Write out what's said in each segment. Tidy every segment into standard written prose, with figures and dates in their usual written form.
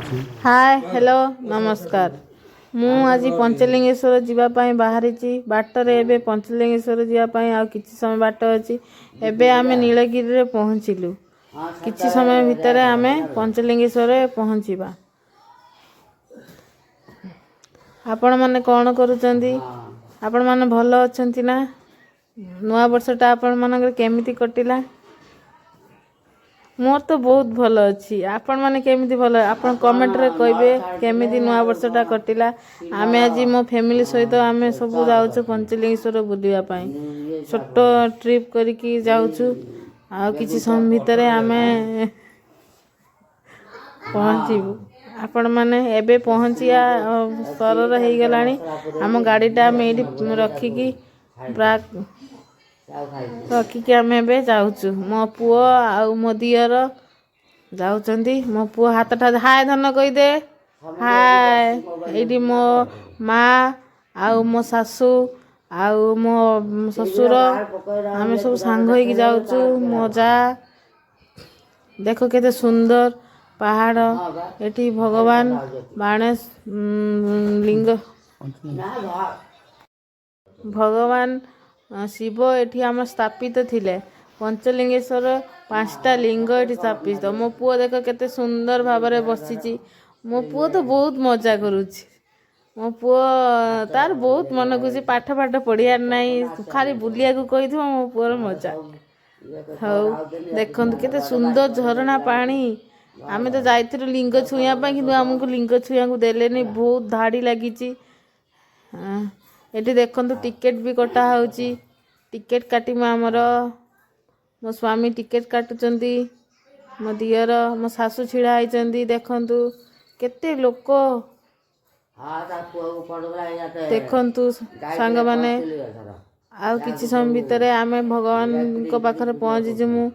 ହାଏ, hello, ନମସ୍କାର। ମୁଁ ଆଜି ପଞ୍ଚଲିଙ୍ଗେଶ୍ୱର ଯିବା ପାଇଁ ବାହାରିଛି ବାଟରେ। ଏବେ ପଞ୍ଚଲିଙ୍ଗେଶ୍ୱର ଯିବା ପାଇଁ ଆଉ କିଛି ସମୟ ବାଟ ଅଛି। ଏବେ ଆମେ ନୀଳଗିରିରେ ପହଞ୍ଚିଲୁ। କିଛି ସମୟ ଭିତରେ ଆମେ ପଞ୍ଚଲିଙ୍ଗେଶ୍ୱରରେ ପହଞ୍ଚିବା। ଆପଣମାନେ କ'ଣ କରୁଛନ୍ତି? ଆପଣମାନେ ଭଲ ଅଛନ୍ତି ନା? ନୂଆ ବର୍ଷଟା ଆପଣମାନଙ୍କର କେମିତି କଟିଲା? ମୋର ତ ବହୁତ ଭଲ ଅଛି। ଆପଣମାନେ କେମିତି ଭଲ, ଆପଣ କମେଣ୍ଟରେ କହିବେ କେମିତି ନୂଆ ବର୍ଷଟା କଟିଲା। ଆମେ ଆଜି ମୋ ଫ୍ୟାମିଲି ସହିତ ଆମେ ସବୁ ଯାଉଛୁ ପଞ୍ଚଲିଙ୍ଗେଶ୍ୱର ବୁଲିବା ପାଇଁ। ଛୋଟ ଟ୍ରିପ୍ କରିକି ଯାଉଛୁ। ଆଉ କିଛି ସମୟ ଭିତରେ ଆମେ ପହଞ୍ଚିବୁ। ଆପଣମାନେ ଏବେ ପହଞ୍ଚିବା ସ୍ତରର ହେଇଗଲାଣି। ଆମ ଗାଡ଼ିଟା ଆମେ ଏଇଠି ରଖିକି ପ୍ରାକ୍ ରଖିକି ଆମେ ଏବେ ଯାଉଛୁ। ମୋ ପୁଅ ଆଉ ମୋ ଦିଅର ଯାଉଛନ୍ତି। ମୋ ପୁଅ ହାତଟା, ହାଏ ଧନ କହିଦେ, ହାଏ। ଏଇଠି ମୋ ମା ଆଉ ମୋ ଶାଶୁ ଆଉ ମୋ ଶ୍ୱଶୁର, ଆମେ ସବୁ ସାଙ୍ଗ ହେଇକି ଯାଉଛୁ। ମୋ ଯା। ଦେଖ କେତେ ସୁନ୍ଦର ପାହାଡ଼। ଏଠି ଭଗବାନ ବାଣେଶ ଲିଙ୍ଗ, ଭଗବାନ ଶିବ ଏଠି ଆମ ସ୍ଥାପିତ ଥିଲେ। ପଞ୍ଚଲିଙ୍ଗେଶ୍ୱର, ପାଞ୍ଚଟା ଲିଙ୍ଗ ଏଠି ସ୍ଥାପିତ। ମୋ ପୁଅ ଦେଖ କେତେ ସୁନ୍ଦର ଭାବରେ ବସିଛି। ମୋ ପୁଅ ତ ବହୁତ ମଜା କରୁଛି। ମୋ ପୁଅ ତାର ବହୁତ ମନ ଖୁସି। ପାଠ ପାଠ ପଢ଼ିବାର ନାହିଁ, ଖାଲି ବୁଲିବାକୁ କହିଥିବ, ମୋ ପୁଅର ମଜା। ହଉ, ଦେଖନ୍ତୁ କେତେ ସୁନ୍ଦର ଝରଣା ପାଣି। ଆମେ ତ ଯାଇଥିଲୁ ଲିଙ୍ଗ ଛୁଇଁବା ପାଇଁ, କିନ୍ତୁ ଆମକୁ ଲିଙ୍ଗ ଛୁଇଁବାକୁ ଦେଲେନି। ବହୁତ ଧାଡ଼ି ଲାଗିଛି। ଏଠି ଦେଖନ୍ତୁ, ଟିକେଟ୍ ବି କଟା ହେଉଛି। ଟିକେଟ୍ କାଟିବୁ ଆମର। ମୋ ସ୍ୱାମୀ ଟିକେଟ୍ କାଟୁଛନ୍ତି, ମୋ ଦିଅର, ମୋ ଶାଶୁ ଛିଡ଼ା ହେଇଛନ୍ତି। ଦେଖନ୍ତୁ କେତେ ଲୋକ। ଦେଖନ୍ତୁ ସାଙ୍ଗମାନେ, ଆଉ କିଛି ସମୟ ଭିତରେ ଆମେ ଭଗବାନଙ୍କ ପାଖରେ ପହଞ୍ଚିଯିବୁ।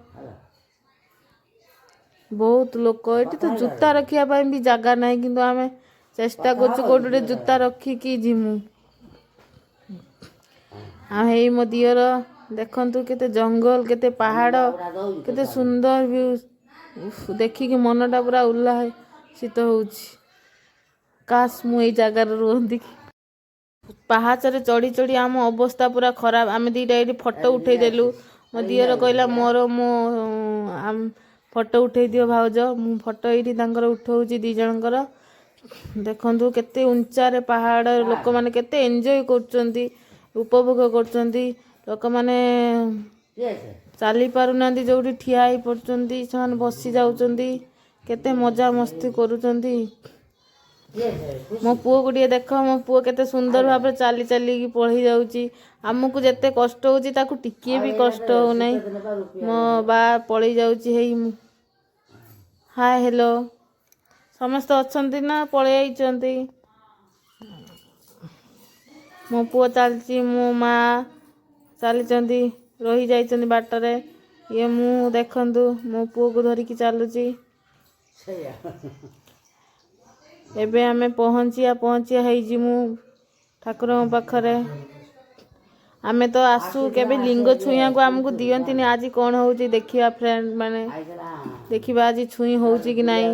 ବହୁତ ଲୋକ ଏଠି ତ ଜୁତା ରଖିବା ପାଇଁ ବି ଜାଗା ନାହିଁ, କିନ୍ତୁ ଆମେ ଚେଷ୍ଟା କରୁଛୁ କୋଉଠି ଗୋଟେ ଜୁତା ରଖିକି ଯିମୁ। ଆଉ ହେଇ ମୋ ଦିଅର। ଦେଖନ୍ତୁ କେତେ ଜଙ୍ଗଲ, କେତେ ପାହାଡ଼, କେତେ ସୁନ୍ଦର ଭ୍ୟୁ। ଦେଖିକି ମନଟା ପୁରା ଉଲ୍ଲାସିତ ହେଉଛି। କାଶ ମୁଁ ଏଇ ଜାଗାରେ ରୁହନ୍ତି କି! ପାହାଚରେ ଚଢ଼ି ଚଢ଼ି ଆମ ଅବସ୍ଥା ପୁରା ଖରାପ। ଆମେ ଦୁଇଟା ଏଇଠି ଫଟୋ ଉଠେଇଦେଲୁ। ମୋ ଦିଅର କହିଲା, ମୋର ମୋ ଫଟୋ ଉଠେଇ ଦିଅ ଭାଉଜ। ମୁଁ ଫଟୋ ଏଇଠି ତାଙ୍କର ଉଠଉଛି ଦୁଇ ଜଣଙ୍କର। ଦେଖନ୍ତୁ କେତେ ଉଞ୍ଚାରେ ପାହାଡ଼। ଲୋକମାନେ କେତେ ଏନ୍ଜୟ କରୁଛନ୍ତି, ଉପଭୋଗ କରୁଛନ୍ତି। ଲୋକମାନେ ଚାଲି ପାରୁନାହାନ୍ତି, ଯୋଉଠି ଠିଆ ହେଇ ପଡ଼ୁଛନ୍ତି ସେମାନେ, ବସି ଯାଉଛନ୍ତି। କେତେ ମଜା ମସ୍ତି କରୁଛନ୍ତି। ମୋ ପୁଅକୁ ଟିକେ ଦେଖ। ମୋ ପୁଅ କେତେ ସୁନ୍ଦର ଭାବରେ ଚାଲି ଚାଲିକି ପଳେଇ ଯାଉଛି। ଆମକୁ ଯେତେ କଷ୍ଟ ହେଉଛି, ତାକୁ ଟିକିଏ ବି କଷ୍ଟ ହେଉନାହିଁ। ମୋ ବା ପଳେଇ ଯାଉଛି। ହେଇ, ହାଏ, ହ୍ୟାଲୋ। ସମସ୍ତେ ଅଛନ୍ତି ନା ପଳେଇ ଯାଇଛନ୍ତି? ମୋ ପୁଅ ଚାଲିଛି, ମୋ ମା ଚାଲିଛନ୍ତି, ରହିଯାଇଛନ୍ତି ବାଟରେ। ଇଏ ମୁଁ, ଦେଖନ୍ତୁ, ମୋ ପୁଅକୁ ଧରିକି ଚାଲୁଛି। ଏବେ ଆମେ ପହଞ୍ଚିବା ପହଞ୍ଚିବା ହେଇଯିମୁ ଠାକୁରଙ୍କ ପାଖରେ। ଆମେ ତ ଆସୁ କେବେ ଲିଙ୍ଗ ଛୁଇଁବାକୁ, ଆମକୁ ଦିଅନ୍ତିନି। ଆଜି କ'ଣ ହେଉଛି ଦେଖିବା ଫ୍ରେଣ୍ଡ ମାନେ। ଦେଖିବା ଆଜି ଛୁଇଁ ହେଉଛି କି ନାହିଁ।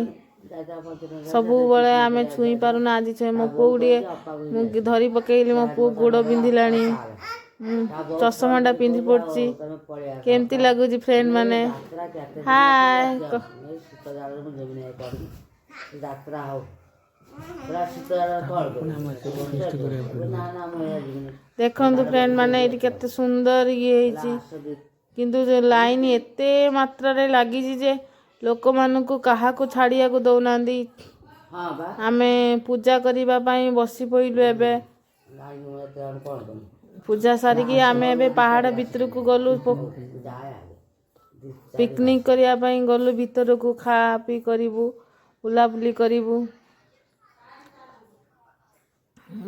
ସବୁବେଳେ ଆମେ ଛୁଇଁ ପାରୁନା, ଆଜି ଛୁଇଁ। ମୋ ପୁଅକୁ ଟିକେ ମୁଁ ଧରି ପକେଇଲି। ମୋ ପୁଅ ଗୋଡ଼ ବିନ୍ଧିଲାଣି, ଚଷମାଟା ପିନ୍ଧି ପଡ଼ୁଛି। କେମିତି ଲାଗୁଛି ଫ୍ରେଣ୍ଡ ମାନେ? ହାଏ। ଯାତ୍ରା ହଉ ପୁରା ଶୀତ କଣ ନା ନା, ମୁଁ ଯିବିନି। ଦେଖନ୍ତୁ ଫ୍ରେଣ୍ଡ ମାନେ, ଏଇଠି କେତେ ସୁନ୍ଦର ଇଏ ହେଇଛି। କିନ୍ତୁ ଲାଇନ୍ ଏତେ ମାତ୍ରାରେ ଲାଗିଛି ଯେ ଲୋକମାନଙ୍କୁ କାହାକୁ ଛାଡ଼ିବାକୁ ଦଉନାହାନ୍ତି। ହଁ ବା। ଆମେ ପୂଜା କରିବା ପାଇଁ ବସି ପଡ଼ିଲୁ ଏବେ। ଲାଇନ୍ ଏତେ କଣ କରିବୁ? ପୂଜା ସାରିକି ଆମେ ଏବେ ପାହାଡ଼ ଭିତରକୁ ଗଲୁ। ଯାଏ ପିକନିକ୍ କରିବା ପାଇଁ ଗଲୁ ଭିତରକୁ। ଖା ପିଇ କରିବୁ, ବୁଲାବୁଲି କରିବୁ।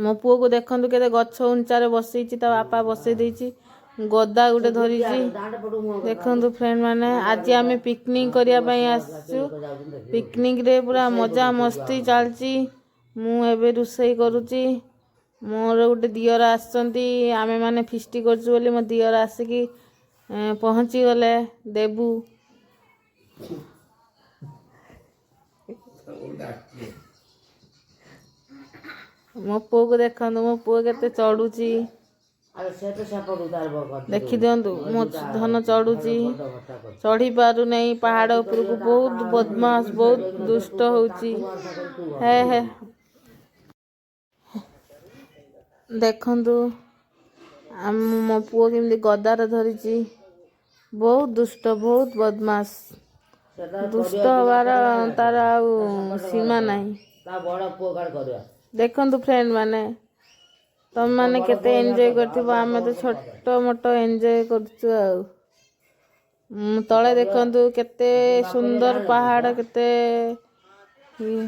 ମୋ ପୁଅକୁ ଦେଖନ୍ତୁ, କେତେ ଗଛ ଉଞ୍ଚାରେ ବସେଇଛି, ତା ବାପା ବସେଇ ଦେଇଛି। ଗଦା ଗୋଟେ ଧରିଛି। ଦେଖନ୍ତୁ ଫ୍ରେଣ୍ଡ ମାନେ, ଆଜି ଆମେ ପିକନିକ୍ କରିବା ପାଇଁ ଆସିଛୁ। ପିକନିକ୍ରେ ପୁରା ମଜା ମସ୍ତି ଚାଲିଛି। ମୁଁ ଏବେ ରୋଷେଇ କରୁଛି। ମୋର ଗୋଟେ ଦିଅର ଆସିଛନ୍ତି। ଆମେମାନେ ଫିଷ୍ଟି କରୁଛୁ ବୋଲି ମୋ ଦିଅର ଆସିକି ପହଞ୍ଚିଗଲେ। ଦେବୁ। ମୋ ପୁଅକୁ ଦେଖନ୍ତୁ, ମୋ ପୁଅ କେତେ ଚଢୁଛି। ଆରେ ସେ ତ ସେପଟକୁ ତାର କରିଛି। ଦେଖିଦିଅନ୍ତୁ, ମୋ ଧନ ଚଢୁଛି। ବଡ଼ ଘରଟା କରିଛି। ଚଢି ପାରୁନାହିଁ ପାହାଡ଼ ଉପରକୁ। ବହୁତ ବଦମାସ, ବହୁତ ଦୁଷ୍ଟ ହଉଛି। ହେ ହେ, ଦେଖନ୍ତୁ ଆମ ମୋ ପୁଅ କେମିତି ଗଦାରେ ଧରିଛି। ବହୁତ ଦୁଷ୍ଟ, ବହୁତ ବଦମାସ। ସେଟା ଦୁଷ୍ଟ ହବାର ତାର ଆଉ ସୀମା ନାହିଁ। ତା ବଡ଼ ପୁଅ କାଳେ କରିବା। ଦେଖନ୍ତୁ ଫ୍ରେଣ୍ଡ ମାନେ, ତମେମାନେ କେତେ ଏନ୍ଜୟ କରିଥିବ। ଆମେ ତ ଛୋଟ ମୋଟ ଏନ୍ଜୟ କରୁଛୁ ଆଉ। ତଳେ ଦେଖନ୍ତୁ, କେତେ ସୁନ୍ଦର ପାହାଡ଼, କେତେ ଇଏ।